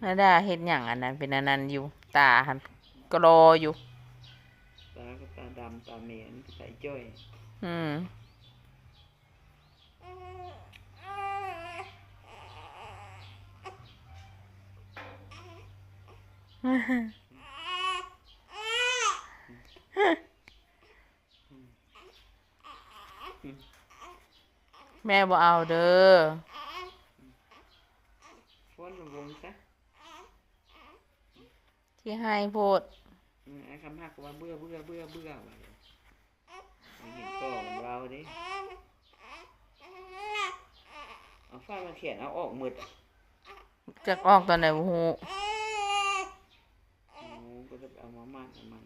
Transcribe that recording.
ນາດາເຮັດຫຍັງອັນນັ້ນ ເປັນອັນນັ້ນຢູ່ ຕາຫັ້ນກະລໍຢູ່ ຕາກໍຕາດຳ ຕາແມນ ຕາຈ້ອຍ ອືມ. ແມ່ບໍ່ເອົາເດີ ຟ້ອນລຳວົງຊະ ຂີ້ຮ້າຍໂພດ. ອືມ ອ້າຍຄຳຮັກກໍວ່າເບື່ອ ເບື່ອ ເບື່ອ ເບື່ອ ວ່າ ໄດ້ຍິນພໍ່ມັນເວົ້າເດ້ ເອົາຝ້າຍມາຂຽນເອົາອອກໝົດ ຈັກອອກຕອນໃດບໍ່ຮູ້. ໂອ້ ກໍຈະໄປເອົາມາໝັກ ເອົາມັນ